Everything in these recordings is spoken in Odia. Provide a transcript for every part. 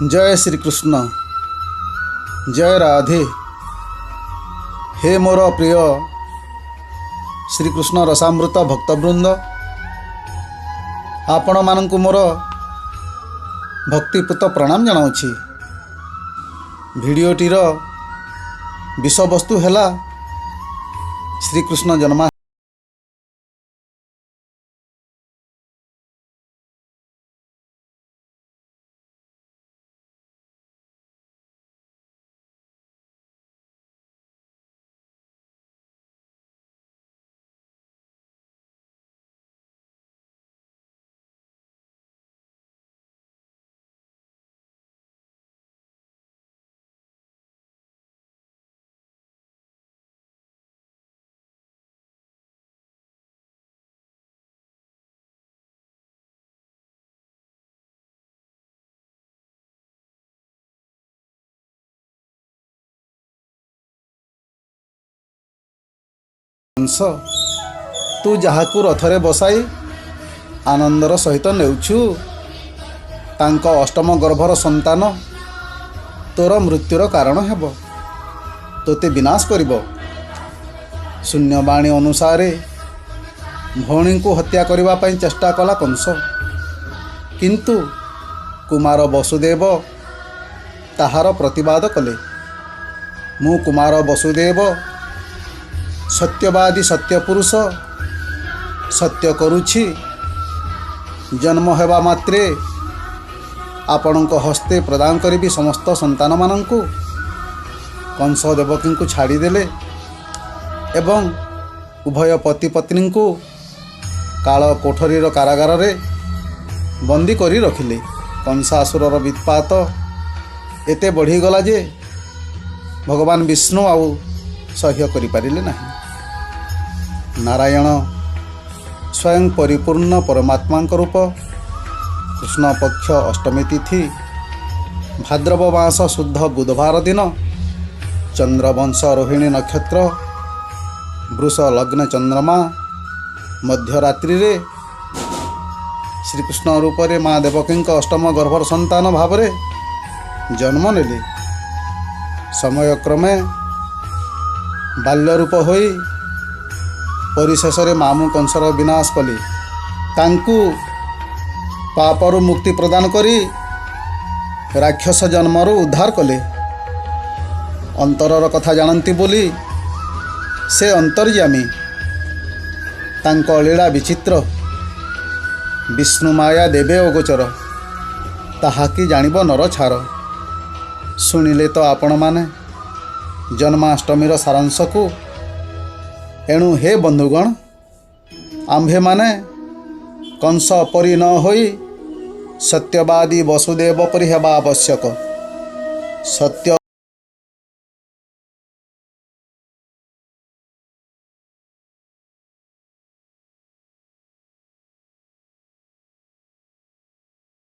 ଜୟ ଶ୍ରୀକୃଷ୍ଣ, ଜୟ ରାଧେ। ହେ ମୋର ପ୍ରିୟ ଶ୍ରୀକୃଷ୍ଣ ରସାମୃତ ଭକ୍ତବୃନ୍ଦ, ଆପଣମାନଙ୍କୁ ମୋର ଭକ୍ତିପୂତ ପ୍ରଣାମ ଜଣାଉଛି। ଭିଡ଼ିଓଟିର ବିଷୟବସ୍ତୁ ହେଲା ଶ୍ରୀକୃଷ୍ଣ ଜନ୍ମାଷ୍ଟମୀ। ତୁ ଯାହାକୁ ରଥରେ ବସାଇ ଆନନ୍ଦର ସହିତ ନେଉଛୁ, ତାଙ୍କ ଅଷ୍ଟମ ଗର୍ଭର ସନ୍ତାନ ତୋର ମୃତ୍ୟୁର କାରଣ ହେବ, ତୋତେ ବିନାଶ କରିବ। ଶୂନ୍ୟବାଣୀ ଅନୁସାରେ ଭଉଣୀଙ୍କୁ ହତ୍ୟା କରିବା ପାଇଁ ଚେଷ୍ଟା କଲା କଂସ, କିନ୍ତୁ କୁମାର ବସୁଦେବ ତାହାର ପ୍ରତିବାଦ କଲେ। ମୁଁ କୁମାର ବସୁଦେବ, ସତ୍ୟବାଦୀ ସତ୍ୟପୁରୁଷ, ସତ୍ୟ କରୁଛି। ଜନ୍ମ ହେବା ମାତ୍ରେ ଆପଣଙ୍କ ହସ୍ତେ ପ୍ରଦାନ କରିବି ସମସ୍ତ ସନ୍ତାନମାନଙ୍କୁ। କଂସ ଦେବକୀଙ୍କୁ ଛାଡ଼ିଦେଲେ ଏବଂ ଉଭୟ ପତି ପତ୍ନୀଙ୍କୁ କାଳ କୋଠରୀର କାରାଗାରରେ ବନ୍ଦୀ କରି ରଖିଲେ। କଂସାସୁରର ବିତ୍ପାତ ଏତେ ବଢ଼ିଗଲା ଯେ ଭଗବାନ ବିଷ୍ଣୁ ଆଉ ସହ୍ୟ କରିପାରିଲେ ନାହିଁ। ନାରାୟଣ ସ୍ୱୟଂ ପରିପୂର୍ଣ୍ଣ ପରମାତ୍ମାଙ୍କ ରୂପ କୃଷ୍ଣ ପକ୍ଷ ଅଷ୍ଟମୀ ତିଥି, ଭାଦ୍ରବ ମାସ ଶୁଦ୍ଧ ବୁଧବାର ଦିନ, ଚନ୍ଦ୍ରବଂଶ ରୋହିଣୀ ନକ୍ଷତ୍ର, ବୃଷ ଲଗ୍ନ ଚନ୍ଦ୍ରମା, ମଧ୍ୟରାତ୍ରିରେ ଶ୍ରୀକୃଷ୍ଣ ରୂପରେ ମା ଦେବକୀଙ୍କ ଅଷ୍ଟମ ଗର୍ଭର ସନ୍ତାନ ଭାବରେ ଜନ୍ମ ନେଲେ। ସମୟକ୍ରମେ ବାଲ୍ୟ ରୂପ ହୋଇ ପରିଶେଷରେ ମାମୁଁ କଂସର ବିନାଶ କଲେ। ତାଙ୍କୁ ପାପରୁ ମୁକ୍ତି ପ୍ରଦାନ କରି ରାକ୍ଷସ ଜନ୍ମରୁ ଉଦ୍ଧାର କଲେ। ଅନ୍ତରର କଥା ଜାଣନ୍ତି ବୋଲି ସେ ଅନ୍ତର୍ଯ୍ୟାମୀ। ତାଙ୍କ ଲୀଳା ବିଚିତ୍ର। ବିଷ୍ଣୁ ମାୟା ଦେବେ ଅଗୋଚର, ତାହା କି ଜାଣିବ ନର ଛାର। ଶୁଣିଲେ ତ ଆପଣମାନେ ଜନ୍ମାଷ୍ଟମୀର ସାରାଂଶକୁ। ଏଣୁ ହେ ବନ୍ଧୁଗଣ, ଆମ୍ଭେମାନେ କଂସ ପରି ନ ହୋଇ ସତ୍ୟବାଦୀ ବସୁଦେବ ପରି ହେବା ଆବଶ୍ୟକ। ସତ୍ୟ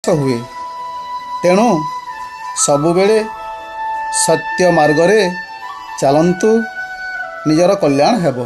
ହୁଏ, ତେଣୁ ସବୁବେଳେ ସତ୍ୟ ମାର୍ଗରେ ଚାଲନ୍ତୁ, ନିଜର କଲ୍ୟାଣ ହେବ।